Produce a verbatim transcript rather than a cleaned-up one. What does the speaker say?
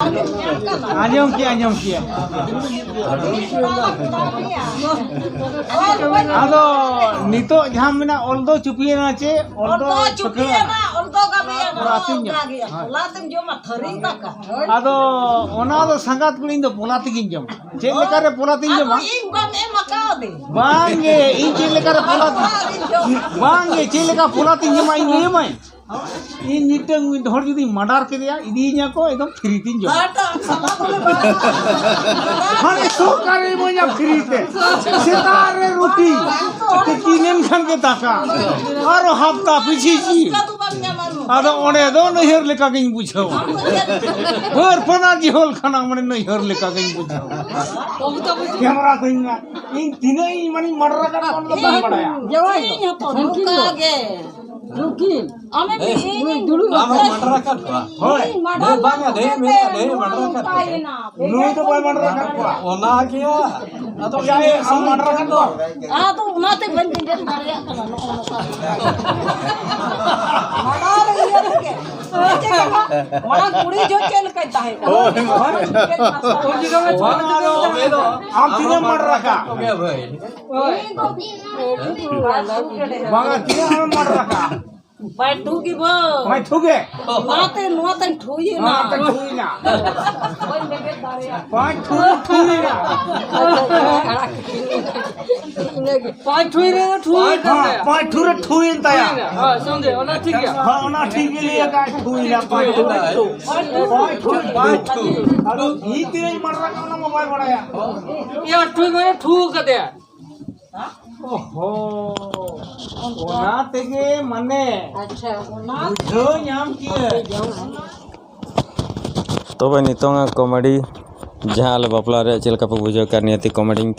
ᱟᱸᱡᱚᱢ ᱠᱮᱜᱼᱟ, ᱟᱸᱡᱚᱢ ᱠᱮᱜᱼᱟ᱾ ᱟᱫᱚ ᱱᱤᱛᱚᱜ ᱡᱟᱦᱟᱸ ᱢᱮᱱᱟᱜ, ᱚᱞ ᱫᱚ ᱪᱩᱯᱤᱭᱮᱱᱟ ᱪᱮ? ᱚᱞ ᱫᱚ ᱪᱩᱯᱤᱭᱮᱱᱟ, ᱚᱞ ᱫᱚ ᱜᱟᱵᱮᱭᱮᱱᱟ, ᱯᱚᱞᱟ ᱛᱤᱧ ᱡᱚᱢᱟ᱾ ᱚᱱᱠᱟ ᱜᱮ᱾ ᱯᱚᱞᱟ ᱛᱮᱢ ᱡᱚᱢᱟ, ᱛᱷᱟᱹᱨᱤ ᱫᱟᱠᱟ᱾ ᱟᱫᱚ ᱚᱱᱟ ᱫᱚ ᱥᱟᱸᱜᱟᱛ ᱠᱩᱲᱤ, ᱤᱧ ᱫᱚ ᱯᱚᱞᱟ ᱛᱮᱜᱤᱧ ᱡᱚᱢᱟ᱾ ᱪᱮᱫ ᱞᱮᱠᱟᱨᱮ ᱯᱚᱞᱟ ᱛᱤᱧ ᱟᱫᱚ ᱡᱚᱢᱟ? ᱤᱧ ᱵᱟᱢ ᱮᱢ ᱟᱠᱟᱣᱫᱤᱧ᱾ ᱵᱟᱝᱜᱮ, ᱤᱧ ᱪᱮᱫ ᱞᱮᱠᱟᱨᱮ ᱯᱚᱞᱟ ᱛᱤᱧ, ᱯᱚᱞᱟ ᱛᱤᱧ ᱡᱚᱢᱟ᱾ ᱵᱟᱝᱜᱮ, ᱪᱮᱫ ᱞᱮᱠᱟ ᱯᱚᱞᱟ ᱛᱤᱧ ᱡᱚᱢᱟ, ᱤᱧ ᱞᱟᱹᱭᱟᱢᱟᱹᱧ᱾ ᱤᱧ ᱢᱤᱫᱴᱟᱝ ᱢᱤᱫ ᱦᱚᱲ ᱡᱩᱫᱤ ᱢᱟᱰᱟᱨ ᱠᱮᱫᱮᱭᱟ, ᱤᱫᱤᱭᱤᱧᱟ ᱠᱚ, ᱮᱠᱫᱚᱢ ᱯᱷᱨᱤ ᱛᱤᱧ ᱡᱚᱢᱟ᱾ ᱦᱟᱱᱮ ᱥᱚᱨᱠᱟᱨᱮ ᱤᱢᱟᱹᱧᱟ ᱯᱷᱨᱤ ᱛᱮ᱾ ᱥᱮᱛᱟᱜ ᱨᱮ ᱨᱩᱴᱤ, ᱛᱤᱠᱤᱱ ᱮᱱ ᱠᱷᱟᱱ ᱜᱮ ᱫᱟᱠᱟ, ᱟᱨᱚ ᱦᱟᱯᱛᱟ ᱯᱤᱪᱷᱤ ᱪᱮᱫ? ᱟᱫᱚ ᱚᱸᱰᱮ ᱫᱚ ᱱᱟᱹᱭᱦᱟᱹᱨ ᱞᱮᱠᱟ ᱜᱤᱧ ᱵᱩᱡᱷᱟᱹᱣᱟ᱾ ᱵᱟᱹᱨᱯᱟᱱᱟ ᱡᱤᱦᱚᱞ ᱠᱷᱟᱱᱟ, ᱢᱟᱱᱮ ᱱᱟᱹᱭᱦᱟᱹᱨ ᱞᱮᱠᱟ ᱜᱤᱧ ᱵᱩᱡᱷᱟᱹᱣᱟ᱾ ᱠᱮᱢᱮᱨᱟ ᱛᱤᱧ ᱢᱮ᱾ ᱤᱧ ᱛᱤᱱᱟᱹᱜ ᱤᱧ ᱢᱟᱱᱮᱧ ᱢᱟᱰᱟᱨ ᱟᱠᱟᱫ ᱠᱚᱣᱟ, ᱚᱱᱟ ᱫᱚ ᱵᱟᱹᱧ ᱵᱟᱲᱟᱭᱟ᱾ ᱡᱟᱶᱟᱭ ᱫᱚ᱾ ᱚᱱᱠᱟ ᱜᱮ᱾ ᱨᱩᱠᱤᱱ᱾ ᱟᱢᱮᱢ ᱤᱧ ᱫᱩᱲᱩᱵ ᱟᱢᱮᱢ ᱟᱠᱟᱱ᱾ ᱢᱟᱰᱟᱨ ᱟᱠᱟᱫ ᱠᱚᱣᱟ? ᱦᱳᱭ᱾ ᱤᱧ ᱢᱟᱰᱟᱨ ᱦᱮᱸ, ᱵᱟᱝᱟ, ᱞᱟᱹᱭ ᱢᱮ, ᱞᱟᱹᱭ ᱢᱮ, ᱢᱟᱰᱟᱨ ᱟᱠᱟᱫ ᱠᱚᱣᱟ᱾ ᱱᱩᱭ ᱫᱚ ᱵᱟᱭ ᱢᱟᱰᱟᱨ ᱟᱠᱟᱫ ᱠᱚᱣᱟ᱾ ᱚᱱᱟ ᱜᱮ᱾ ᱟᱫᱚ ᱟᱪᱪᱷᱟ, ᱩᱱᱤ ᱟᱢ ᱢᱟᱰᱟᱨ ᱟᱠᱟᱫ ᱠᱚᱣᱟ? ᱟᱫᱚ ᱚᱱᱟᱛᱮ ᱵᱟᱹᱧ ᱵᱮᱸᱜᱮᱫ ᱫᱟᱲᱮᱭᱟᱜ ᱠᱟᱱᱟ, ᱱᱚᱜᱼᱚ ᱱᱚᱝᱠᱟ᱾ ᱢᱟᱰᱟᱨ ᱤᱭᱟᱹ ᱛᱮᱜᱮ᱾ ᱚᱱᱟ ᱠᱩᱲᱤ ᱡᱚᱦᱚᱜ ᱪᱮᱫ ᱞᱮᱠᱟᱭ ᱛᱟᱦᱮᱸ ᱠᱟᱱᱟ? ᱦᱳᱭ᱾ ᱵᱟᱝᱟ, ᱟᱫᱚ ᱟᱢ ᱛᱤᱱᱟᱹᱜ ᱢᱟᱰᱟᱨ ᱟᱠᱟᱫ? ᱵᱟᱝᱟ, ᱛᱤᱱᱟᱹᱜ ᱟᱢᱮᱢ ᱢᱟᱰᱟᱨ ᱟᱠᱟᱫ? ᱵᱟᱭ ᱴᱷᱩ ᱜᱮ ᱵᱚ᱾ ᱵᱟᱭ ᱴᱷᱩ ᱜᱮ? ᱱᱚᱣᱟᱛᱮ, ᱱᱚᱣᱟᱛᱮᱧ ᱴᱷᱩᱭᱮᱱᱟ᱾ ᱱᱚᱣᱟᱛᱮᱧ ᱴᱷᱩᱭᱮᱱᱟ᱾ ᱵᱟᱹᱧ ᱵᱮᱸᱜᱮᱫ ᱫᱟᱲᱮᱭᱟᱜ᱾ ᱯᱟᱸᱪ ᱴᱷᱩ ᱨᱮ ᱴᱷᱩᱭᱮᱱᱟ᱾ ᱯᱟᱸᱪ ᱴᱷᱩᱭ ᱨᱮ ᱴᱷᱩᱭ ᱦᱮᱸ, ᱠᱟᱛᱮ᱾ ᱯᱟᱸᱪ ᱴᱷᱩ ᱨᱮ ᱴᱷᱩᱭᱮᱱ ᱛᱟᱭᱟ᱾ ᱦᱮᱸ, ᱥᱚᱸᱡᱚᱭ, ᱚᱱᱟ ᱴᱷᱤᱠ ᱜᱮᱭᱟ᱾ ᱦᱮᱸ, ᱚᱱᱟ ᱴᱷᱤᱠ ᱜᱮ ᱞᱟᱹᱭ ᱟᱠᱟᱫ, ᱴᱷᱩᱭᱮᱱᱟ, ᱯᱟᱸᱪ ᱴᱷᱩ ᱨᱮ ᱴᱷᱩ᱾ ᱯᱟᱸᱪ ᱴᱷᱩ, ᱯᱟᱸᱪ ᱴᱷᱩ᱾ ᱟᱫᱚ ᱤᱧ ᱛᱤᱱᱟᱹᱜ ᱤᱧ ᱢᱟᱰᱟᱨ ᱟᱠᱟᱫ, ᱚᱱᱟ ᱢᱟ ᱵᱟᱭ ᱵᱟᱲᱟᱭᱟ᱾ ᱤᱭᱟᱹ, ᱴᱷᱩᱭ ᱢᱟᱱᱮ ᱴᱷᱩ ᱠᱟᱛᱮ᱾ ᱚᱦᱚ, ᱚᱱᱟ ᱛᱮᱜᱮ ᱢᱟᱱᱮ ᱟᱪᱪᱷᱟ, ᱚᱱᱟ ᱵᱩᱡᱷᱟᱹᱣ ᱧᱟᱢ ᱠᱮᱜᱼᱟᱹᱧ᱾ ᱛᱚᱵᱮ ᱱᱤᱛᱚᱝᱟᱜ ᱠᱚᱢᱮᱰᱤ ᱡᱟᱦᱟᱸ ᱟᱞᱮ ᱵᱟᱯᱞᱟ ᱨᱮ ᱪᱮᱫ ᱞᱮᱠᱟ ᱯᱮ ᱵᱩᱡᱷᱟᱹᱣ ᱠᱮᱫ, ᱱᱤᱦᱟᱹᱛᱤ ᱠᱚᱢᱮᱰᱤ ᱯᱮ᱾